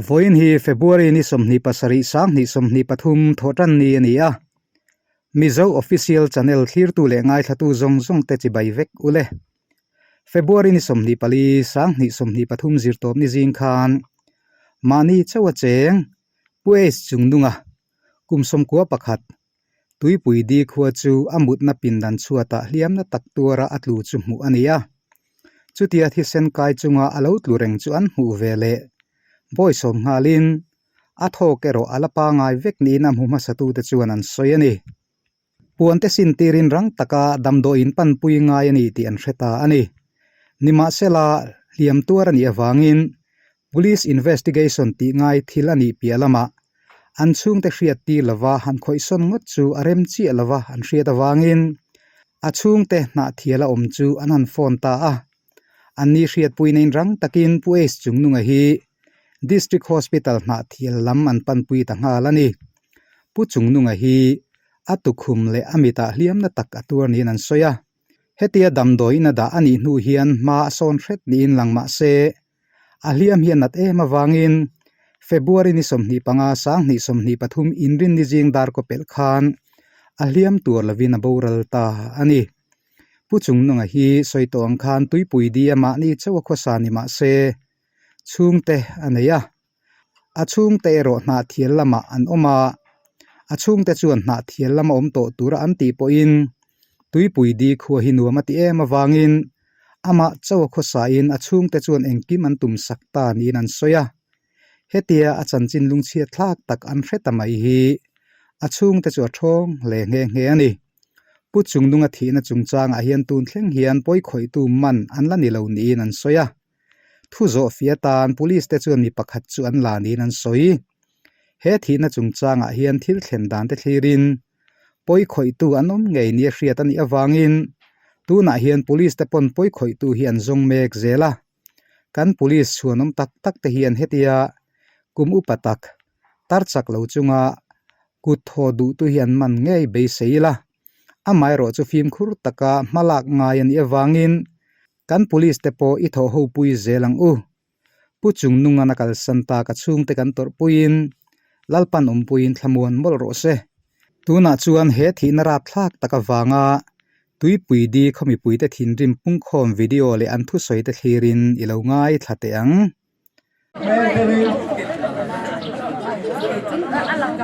Vawiin hi February ni 27 2023 thawhtan ni a ni a. Mizo Official Channel thlirtu leh ngaithlatu zawng zawng te chibai vek u le. February ni 24 2023 zirtawp ni zing khan mahni chauh a cheng Pu Ace Chungnunga kum 11 Tuipui di khua chu a mutna pindan chhuatah hliamna tak tuara a tlu chu hmuh a ni a. Chutia thisen kai chunga a lo tlu reng chu an hmuh ve leh. Bawisawm nghalin a thawk erawh a la pangai vek niin a hmu hmasatute chuan an sawi a ni. Puante sin tirin rang taka damdawiin panpui ngai a ni tih an hre ta a ni. Nimahsela, hliam tuar a nih avangin Police investigation tih ngai thil a nih piah lamah an chhungte hriat tir lova han khawihsawn ngawt chu a rem chiah lova an hriat avangin a chhungte hnahthial a awm chu an han phone ta a. Anni hriatpuina in rang takin Pu Ace Chungnunga hi District Hospital hnahthial lam an panpui ta nghal a ni. Pu Chungnunga hi a tukhum leh a mitah hliamna tak a tuar niin an sawi a. Hetia damdawiin a dah a nih hnu hian hma a sawn hret niin lang mah se, A hliam hi a nat em avangin February ni 25 2023 inrinni zing dar kaw pelh khan a hliam tur lovin a boral ta a ni. Pu Chungnunga hi sawi tawh ang khan tuipui di a mahni chauh a khawsa ni mah se chhungte a nei a, a chhungte erawh hnahthial lamah an awm a, a chhungte chuan hnahthial lama awm tawh tura an tih pawhin tuipui di khua hi nuam a ti em avangin Amah chauh a khawsain a chhungte chuan engkim an tum sak ta niin an sawi a. Hetia a chanchin lungchhiat thlak tak an hre ta mai hi a chhungte chu a thawng hle nghe nghe a ni. Pu Chungnunga thihna chungchangah hian tun thleng hian pawikhawihtu man an la ni lo niin an sawi a. Thu zawh fih atan police te chuan mi pakhat chu an la niin an sawi. He thihna chungchangah hian thil thlen dan te thlirin pawikhawihtu an awm ngei nia hriat a nih avangin tunah hian police te pawn pawikhawihtu hi an zawng mek zel a, kan police chhuanawm tak tak te hian hetia kum upa tak tar chak lo chunga kut thaw duh tu hi an man ngei beisei ila, amaherawh chu fimkhur taka hmalak ngai a nih avangin kan police te pawh i thawh ho pui zel ang u. Pu Chungnungan a kalsan ta ka chhungte kan tawrhpuiin Lalpan awmpuiin thlamuan mawlh rawh se. Tunah chuan he thihna rapthlak tak avanga Tuipui di khaw mipuite thinrim pungkhawm video leh an thusawi te thlirin i lo ngaithla teh ang.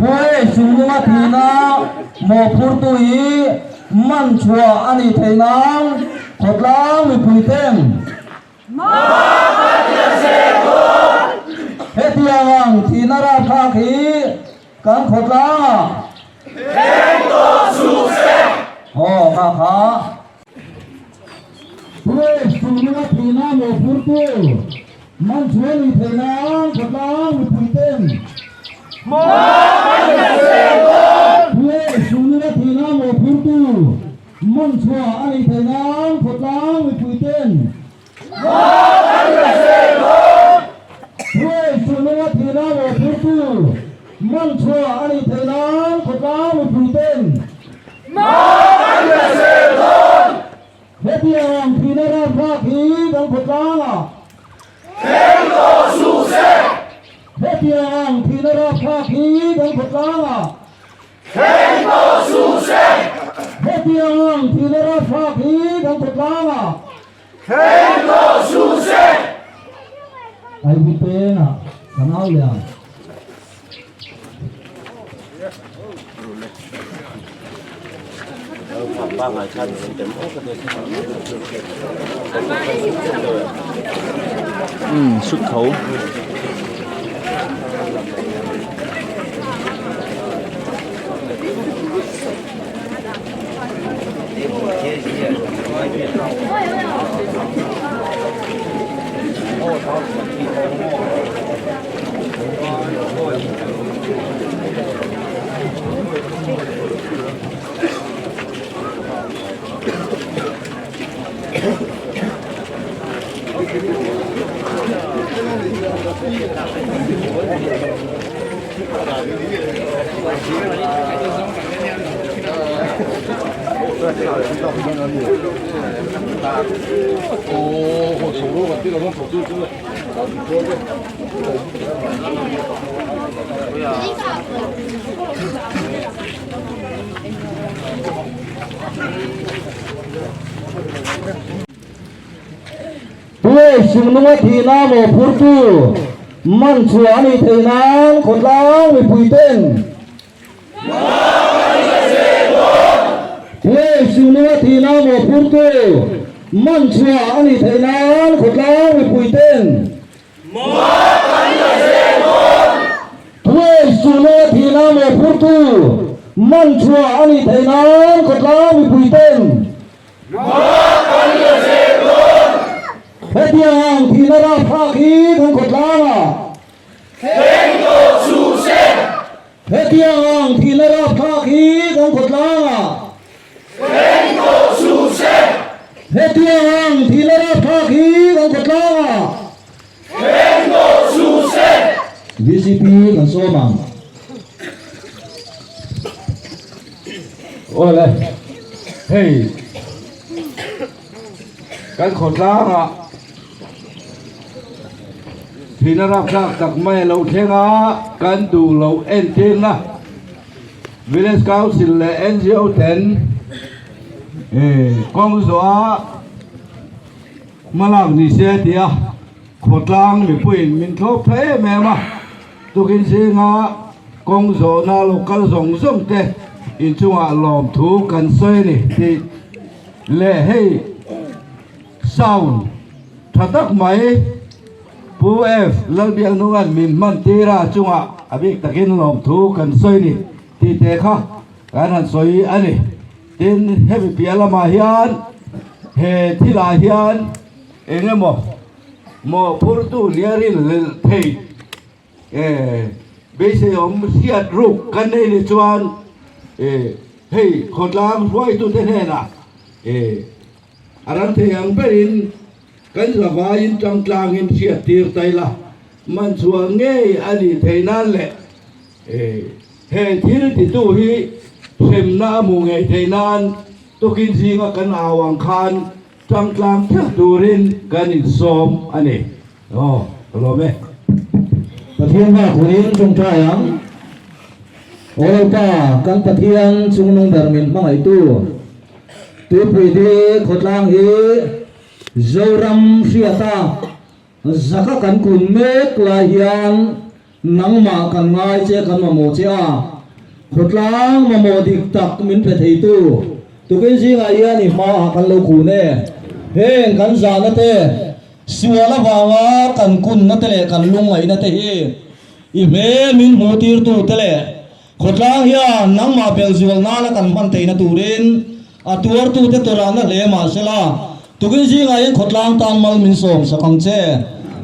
Puai Chungnunga thihna mawhphurtu hi man chhuah a nih theih nan khawtlang mipuiten Hetiang ang thihna rapthlak hi kan khawtlangah Aw kha kha. Praise Chungnunga thihna mawhphurtu man chu a nih theih nan khawtlang mipui ten Praise Chungnunga thihna mawhphurtu Man chhuah a nih theih nan khawtlang mipui ten Hruai Chungnunga thihna mawhphurtu man chhuah a nih theih nan khawtlang mipui ten Hetiang thihna rapthlak hi kan khawtlangah Hetiang thihna rapthlak hi kan khawtlangah Thleng tawh suh se! Hetiang ang thihna rapthlak hi kan khawtlangah. Thleng tawh suh se! Ivy pengah kan au leh ang. Umm sut tho. Tuai Sungnunga thihna mawhphurtu man chhuah a nih theih nan khawtlang mipui ten Tuai Sungnunga thihna mawhphurtu man chhuah a nih theih nan khawtlang mipui ten Tuai Sungnunga thihna mawhphurtu man chhuah a nih theih nan khawtlang mipui ten Hetiang ang thihna rapthlak hi kan khawtlang ah. Thleng tawh suh se. Hetiang ang thihna rapthlak hi kan khawtlang ah. Thleng tawh suh se. Hetiang ang thihna rapthlak hi kan khawtlang ah. Thleng tawh suh se. VCP kan sawm ang. Awle, hei kan khawtlangah thihna rapthlak tak mai a lo thleng a, kan duh loh entirna Village Council leh NGO ten kawng zawha Hmalak ni se tia khawtlang mipuiin min thlawp tha em em a, tukin zinga kawng zawhna lo kal zawng zawng te inchungah lawmthu kan sawi a ni tih leh hei sound tha tak mai Pu F Lalbiaknunga'n min hman tir a chungah a bik takin lawmthu kan sawi a ni tih te kha kan han sawi a ni. Tin, hemi piah lamah hian he thilah hian eng emaw mawhphurtu nia rinhlelh theih beisei awm hriat ruk kan nei ni chuan hei khawtlang hruaitute hnenah a ram thei ang berin kan zavaiin tangtlangin hriat tir ta ila man chhuah ngei a nih theih nan leh He thil titu hi hremna a hmuh ngei theih nan tukin zinga kan au ang khan tangtlang theuh turin kan insawm a ni. Aw, ka lawm e. Pathian hma khunin tawngtai ang. Aw Lalpa, kan Pathian chungnung ber min hmangaihtu, Tuipui hi khawtlang hi Zoram hriata Zaka kan kun mek lai hian nangmah kan ngai che kan mamawh che a, khawtlang mamawh dik tak min pe theitu tukin zingah hian i hmaah kan lo kun e. Heng kan zahna te, sual avanga kan kunna te leh kan lungngaihna te hi i hmel min hmuh tirtu te leh khawtlang hian nangmah belhzual nana kan hman theihna turin A tuartute tawrahna hle mahsela, tukin zingah hian khawtlang tan mal min sawm sak ang che.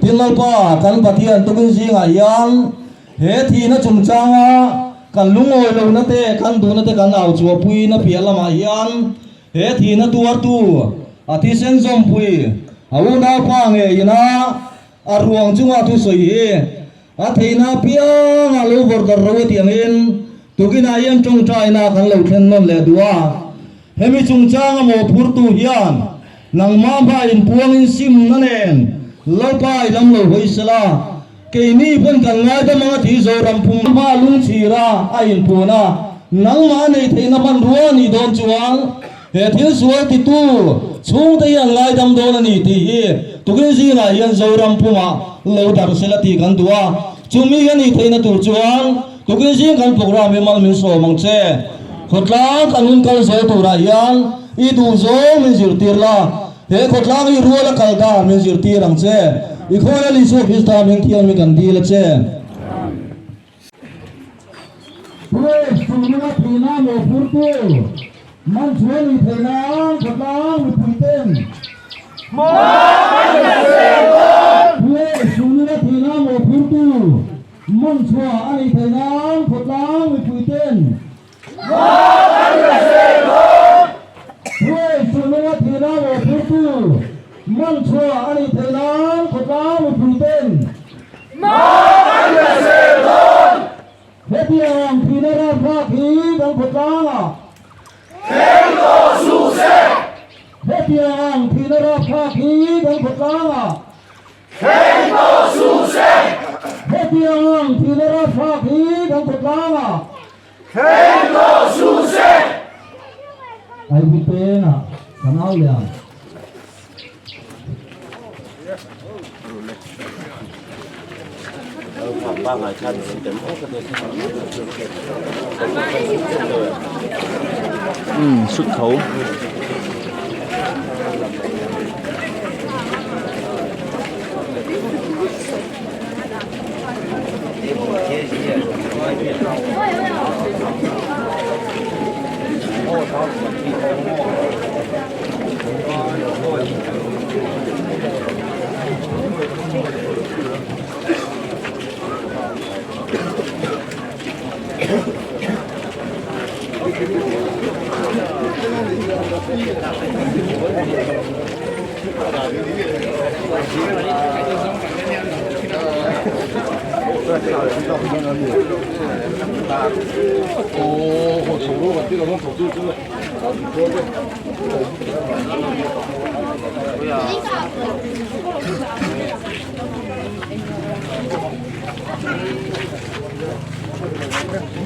Tin Lalpa, kan Pathian tukin zingah hian he thihna chungchanga kan lungawi lohna te, kan duhna te kan au chhuahpuina piah lamah hian he thihna tuartu a thisen zawmpui a unaupa ngeiin a a ruang chunga thusawi hi A theihna apiangah lo vawrh darh ro a tih angin tukinah hian tawngtaina kan lo thlen nawn leh duh a. Hemi chungchanga mawhphurtu hian nangmah hma inpuangin simna nen Lalpa i lam lo hawi sela, keini pawn kan ngaidam anga tih Zoram pum hma lungchhira a inpuan a, nangmah a neih theihna hmanrua a nih dawn chuan He thil sual titu chhungte hi an ngaidam dawn a ni tih hi tukin zingah hian Zoram pumah lo darh sela tih kan duh a, chumi a nih theihna tur chuan tukin zing kan programme hi mal min sawm ang che. Khawtlang kan hun kal zel turah hian i duh zawng min zirtir la, he khawtlang hi rual a kal dan min zirtir ang che. I khawi a Isua Krista hming thianghlim kan dil a che. Praise Chungnunga thihna mawhphurtu man chhuah ni theih nan khawtlang mipui ten Praise Chungnunga thihna mawhphurtu man chhuah a nih theih nan khawtlang mipui ten Praise Chungnunga thihna mawhphurtu man chhuah a nih theih nan khawtlang mipui ten Hetiang thihna rapthlak hi kan khawtlangah Thleng tawh suh se! Hetiang thihna rapthlak hi kan khawtlangah. Thleng tawh suh se! Hetiang ang thihna rapthlak hi kan khawtlangah. Thleng tawh suh se! Ivy pengah kan au leh ang. Xuất khẩu.